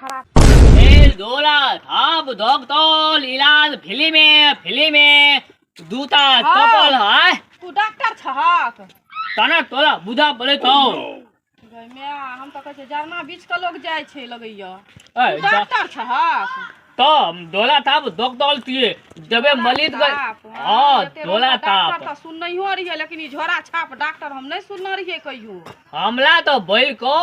खराब। ए दोला थाप डॉक्टर इलाज फिल्मे फिल्मे दूता तपल है। तू डॉक्टर छहक? तना तोला बुझा पड़े तो। गै माय, हम तऽ कहै छियै जरना बीच के लोग जाइ छै लगैया। ए, तू डॉक्टर छहक? तो दोला ताप डॉक्टर तिए जबे मलित गए। ताप, हाँ, एते रंग दोला के डॉक्टर ताप। तऽ सुननहियो रहियै, लेकिन ई झोरा छाप डॉक्टर हम नहि सुनने रहियै कहियो। हमला तो बैल को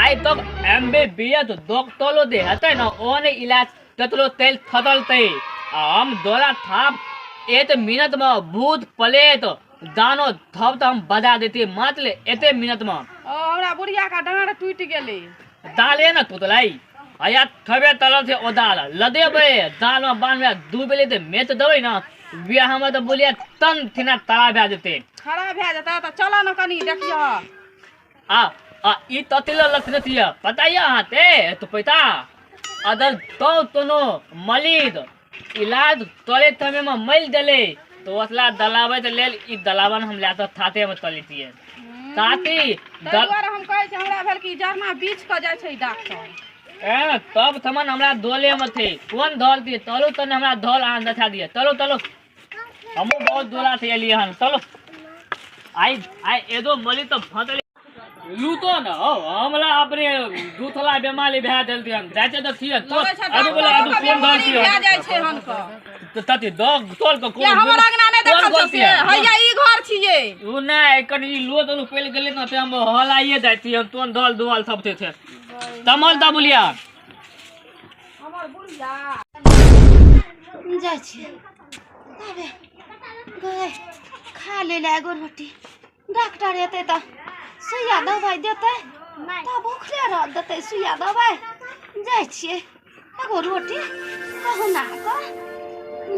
आइ तक एम बी बी एस डॉक्टरो दे हेतै न ओने इलाज ततलो तेल थदलतै। आ हम दोला थाप एक मिनट में भूत प्लेट दानो थब तऽ हम बजा देती मात्र एते मिनट में। ओ हमरा बुढ़िया का डाँड़ टूटि गेलै। दाले न तुतलाई हया थबे तलल से ओ दाल लदेबै दाल में बान्हबै दू बेले ते मेच देबै न बियाह में तऽ बोलिया तन थिना तड़ा भए जेतै। खड़ा भए जेतै तऽ चलऽ ने कनी देखियह। आ आ ई ततिल लक्षण थिय पता ये अहाँ ते तो पैता अदर तो तोनो मलिद इलाज तले तमे में मल देले तो ओतला दलाबै के लेल ई दलावन हम ला तऽ थाते में तलितिए ताती ताहि दुआरे हम कहै छी हमरा भेल कि जरना बीछ कऽ जाइ छै ई डॉक्टर। ए तब थमन हमरा दोले में थे कोन धल दिए तलो तने हमरा धल अहाँ देखा दिए। चलो चलो हमहूँ बहुत दोला से एलिए हन। चलो आई आई एदो मली तो फंसले लूतो न हो हमरा अपने दूथला बेमारी भए देल हन जाते तऽ थिए तो लगै छै आदू बोले आदू डॉक्टरोके कोन धल बेमारी थिए भए जाइ छै हनकऽ। तऽ तति दग तोल के किया हमर अंगना नहि कोन देखल छौ गलती से है? हैया ई घर छियै। उ नहि कनि लो तोल पैल गेलै न ते हम हलाइए जाइत हम तोन धल दुआल सब थे तमल दा बोलिया। हमर बुढ़िया जाइ छियै अबे गए खा ले ले एगो रोटी। डॉक्टर एतै तऽ सुइया दवाइ देतै तऽ भूखले रह देतै सुइया दवाइ। जाइ छियै एगो रोटी कहुना कऽ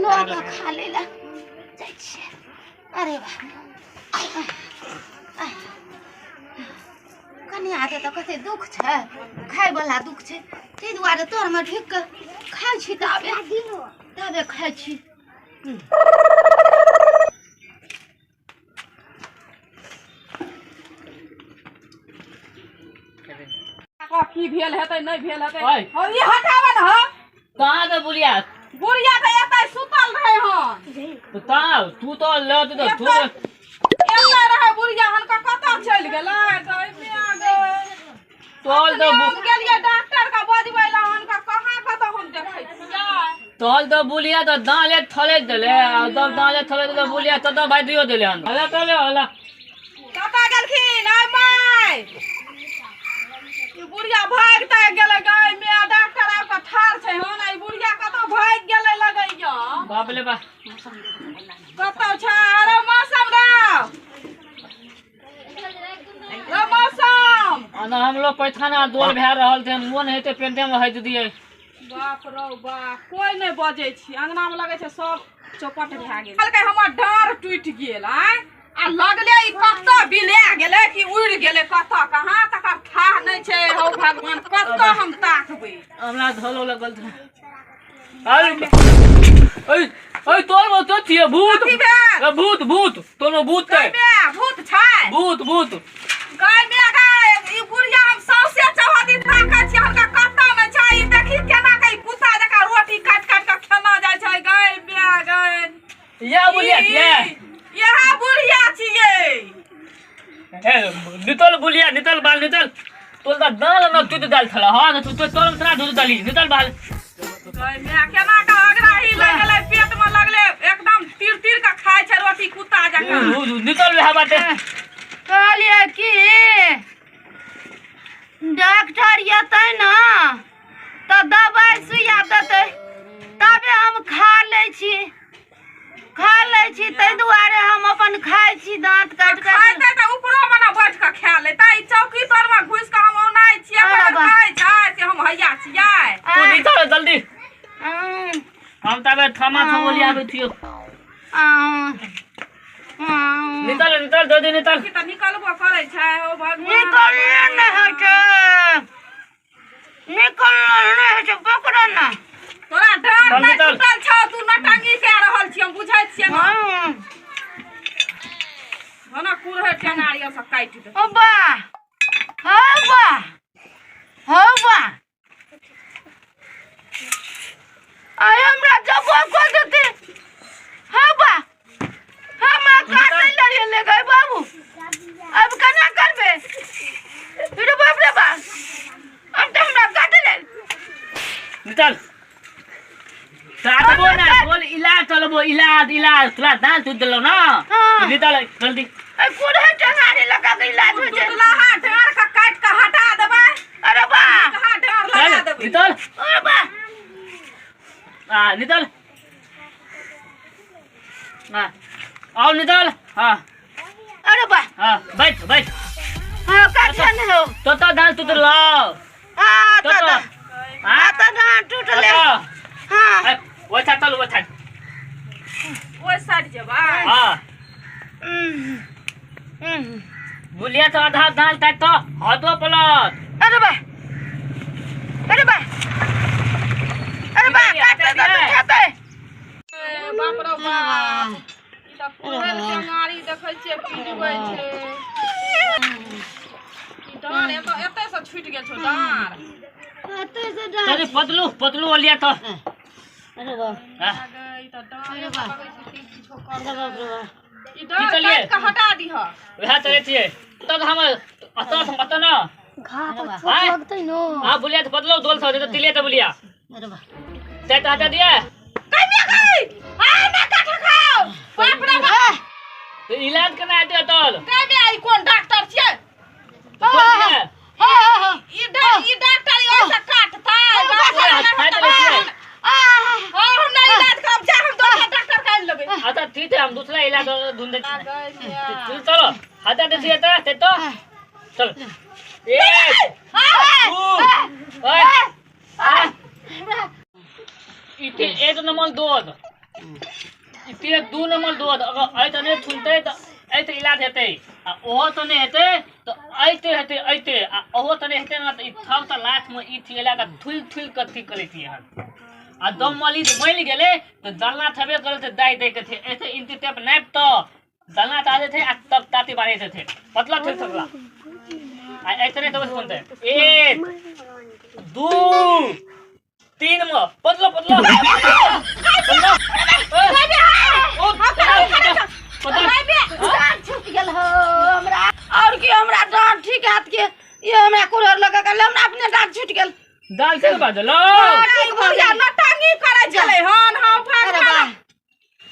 लऽ कऽ खा ले लए जाइ छियै। अरे वाह, कनियाके तऽ कते दुख छै, खायवला दुख छै, ताहि दुआरे तोरमे ढुकि कऽ खाइ छी ताबे ताबे खाइ छी। की भेल हेतै नहि भेल हेतै। ओए। हौ, ई हटाबऽ ने हौ। कहाँ के बुढ़िया? बुढ़िया तऽ एतै सुतल रहै हन। तो ता तू तो ले तो तू एतै रहै बुढ़िया हनका कतऽ चलि गेलै? गै माय गै। तोल तो हम गेलियै डॉक्टर के बजबै लए, हनका कहाँ कतऽ हम देखै छियै। तोल तो बुलिया तो दाले थले देले आ तब दाले थले देले बुलिया तो तो भाई दियो देले हन। हला तले हला। कतऽ गेलखिन? आय my, ई बुढ़िया भागि तागि गेलै। गै माय, डॉक्टर आबि कऽ ठाढ़ छै हन, आ ई बुढ़िया कतऽ भागि गेलै लगैया। बाप रे बा। कतऽ छै? अरे मौसम राव, रे मौसम। अना हम लोग पैखाना दोल भए रहल थे मोन हेतै पेंटे में हटि दियै। बाप रौ बाप, कोइ नहि बजै छी अंगना में, लगै छै सब चौपट भए गेल। कहलकै हमर डाँड़ टूटि गेल आँय, आ लगले ई कतऽ बिला गेलै कि उड़ि गेलै कतऽ कहाँ तकर थाह नहि छै। हौ भगवान, कतऽ हम ताकबै? हमरा धलो लगल था। अरे ओए ओए तोर में तो छियै भूत। की भेल? ए, भूत भूत तोर में भूत छै। गै माय, भूत छै? भूत भूत। गै माय गै, ई बुढ़िया हम सौंसे चौहद्दी ताकै छियै, हुनका कतऽ नहि छै। ई देखी केना के ई कुत्ता जकाँ रोटी काटि काटि कऽ खेना जाइ छै। गै माय गै। या बुढ़िया छियै? इएह बुढ़िया छियै। ए नितल बुढ़िया, नितल बाल नितल। तोल तऽ दाल न टूट दाल छला। हां न तू तो तोल तना दूध डाली नितल बाल। गै माय, केना के अगराही लागि गेलै पेट में, लगले एकदम तीर तीर के खाइ छै रोटी कुत्ता जकाँ। नितल रहे बाटे। कहलियै कि डॉक्टर एतै ने तऽ दवाइ सुइया देतै तबे हम खा लै छी, खा लै छी, ताहि दुआरे हम अपन खाइ छी दाँत काटि काटि। खाइते तऽ ऊपरो मे ने बैठ कऽ खा लेतै। ई चौकी तर मे घुसि कऽ हम औनाइ छियै, अरे अपन वाह। खाइ छै से हम हैया छियै। तू नितल जल्दी। हम तबे थमा थमोली आबै छियो। नितल नितल जल्दी नितल। की तऽ निकलबो करै छै हौ भगवान। निकलले नहि होइ छै, निकलले नहि होइ छै, पकड़ो ने। तोरा डाँड़ चल, नहि निकल। टूटल छौ, तू नटंगी कए रहल छी, हम बुझै छियै ने। भने कुरहरि टेंगारी आर सब काटि दे। ओ बा, हौ बा, हौ बा। निकल काटबो ना बोल इलाज चलबो इलाज इलाज तोरा दाँत टूट देलौ ना हाँ। निकल जल्दी ए कोन है टंगारी लगा के इलाज होइ छै टुटलाहा डाँर के काटि के हटा देबै अरे बा कहाँ डाँर लगा चल देबै निकल अरे बा आ निकल हाँ आओ निकल हाँ अरे बा हाँ बैठ बैठ हाँ काटिया ने हो तो तो दाँत टूट लो हाँ तो तो तो हाँ हाँ तो दाँत टूटले तो हाँ ओछा चल ओछा ओहि साइड जेबै हाँ हम्म, हम्म। बुलिया तो आधा दाल ताट तो हाथो पलट अरे बा अरे बा अरे बा काटते तो खाते ए, बाप रे बाप ई तऽ कुड़हरि टेंगारी देखै छियै पिजबै छै ई डाँर एतऽ एतऽ से छुटि गेल छौ डाँर तनी पतलू पतलू ओलिया तो अरे बा हाँ आगे ई तऽ डाँर अरे बा। लगै छै कि किछो अरे बाप रे बा ई डाँर की चलिए? काटि कऽ हटा दिहऽ वएह चलै छियै तब हम अतऽ से अतऽ ना घा आय। पर चोट लगतै न हाँ बुलिया तो बदलो दोल सौ तो तिलिया तो बुलिया अरे बा ते तो हटा दिया कहिया गई आ ना काट खाओ बाप रे बाप तो इलाज करना आते तल कहिया ई कोन डॉक्टर छियै तो कौन छियै? ई ई डॉक्टर ई ओइसे काटतै बाप रे हाथ बाप। लै छियै। हाँ हम नहीं इलाज करब जा हम दोसर डॉक्टर के आनि लेबै अच्छा ठीक है हम दूसरा इलाज ढूंढते आ गई चल चलो हटा दे छियै तो ते तो चल एक दू ओए आ इते एक नंबर दूध इते दू नंबर दूध अगर ऐ तने थुनते त ऐ ते इलाज हेतै आ ओहो तो नहि हेतै त ऐते हेतै ऐते आ ओहो तो नहि हेतै ना त ई थब त लाथ में ई थी एला के थुल थुल के थी करै छियै हन आ दम मली बनि गेलै त जलना थबे करै त दाइ दै के थे ऐसे इंची टेप नापि त जलना ता थे आ तब ताती बारै थे पतला थुल सकला आ ऐसे नहि तब सुनते एक दू तीन में पतलो पतलो पतलो ओ पतलो दाँत छूट गेल हो हमरा और की हमरा दाँत ठीक हाथ के ये हमरा कुड़हर लगा के हमरा अपने दाँत छूट गेल दाल से बाजलो ठीक भऽ बुढ़िया गेल। नौटंकी करै छलै हन हम अरे भाग बा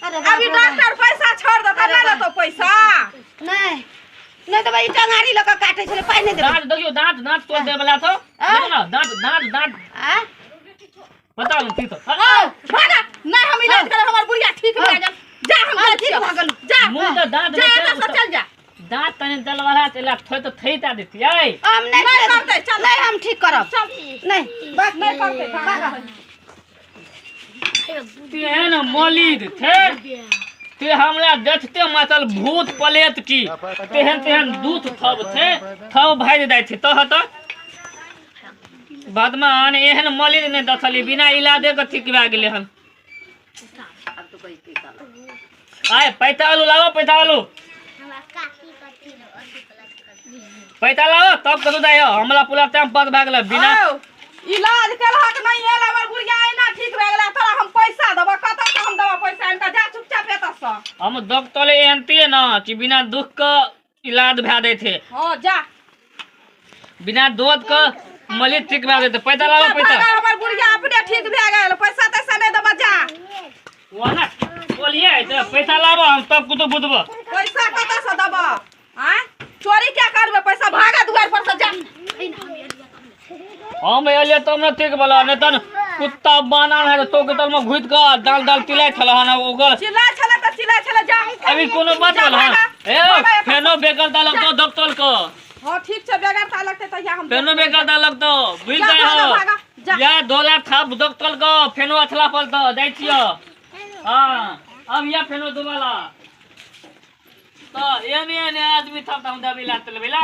अरे बाप अभी रे बा। डॉक्टर पैसा छोड़ देता अरे नहि बा। लेतो पैसा नहीं नहीं तो भाई टंगारी लगा काटे छले पाइ नहीं देबै दांत देखियो दांत दांत तोड़ दे वाला तो देखो ना दांत दांत दांत आ बताओ ना ठीक तो भागा नहीं हम इलाज करब हमर बुढ़िया ठीक भए गेल जा हम हाँ, जाइ ठीक छियौ। भऽ गेल। जा मुंह तो दांत जा में एतऽ से चल जा दांत तने दल वाला चला थोय तो थई ता देती आई हम नहीं नहीं करतै, करतै, चल। नहीं हम ठीक करब चल नहीं बस नहीं करतै भागा तेहन मलिद थे ते हमरा देखते मातल भूत पलेत की तेहन तेहन दूत थब थे थब भागि जाइ छै तह तऽ बादमे आन एहन मलिद नहि देखली बिना इलाजे के ठीक भए गेलै हन आय पैसा आलू लाओ पैसा आलू पैसा लाओ तब कतौ जाइ हमरा पूरा टाइम पास भए गेलै बिना औ, इलाज केलहक नहीं एल हमर बुढ़िया एना ठीक भए गेलै तोरा हम पैसा देबऽ कतऽ से हम देबऽ पैसा इनका जा चुपचाप एतऽ से हम डॉक्टर एहन तियै न कि बिना दुख के इलाज भए दै छै हाँ जा बिना दूध के मलिद ठीक भए जेतै पैसा लाओ पैसा भागा, हमर बुढ़िया अपने ठीक भए गेल पैसा तैसा नहीं देबऽ जा ओना बोलिए तऽ पैसा लाबो हम तब कुतो बुझबो पैसा कतऽ से देबऽ आँय चोरी क्या करबै पैसा भागा दुआर पर से जा हम एलियै तब ने ठीक भेल नहि तऽ कुत्ता बाना है तो के तल में घुसि कऽ दाल दाल तिलाइ छल हन ओकर चिल्ला छलै तऽ चिल्ला छलै जा अभी कोनो बात जा भेल हन भागा, ए भागा एतऽ। फेनो बेगरता लगतो डॉक्टर के हाँ ठीक छै बेगरता लगतै तहिया हम फेनो बेगरता लगतो बुझि जा, जाइ भागा, हो भागा, जा। या 2 लाख थाप डॉक्टर के फेनो अथला पर तऽ जाइ छियो हाँ अब या फेनो दुबारा तऽ एहन एहन आदमी थप हम दबी ला चलबै ला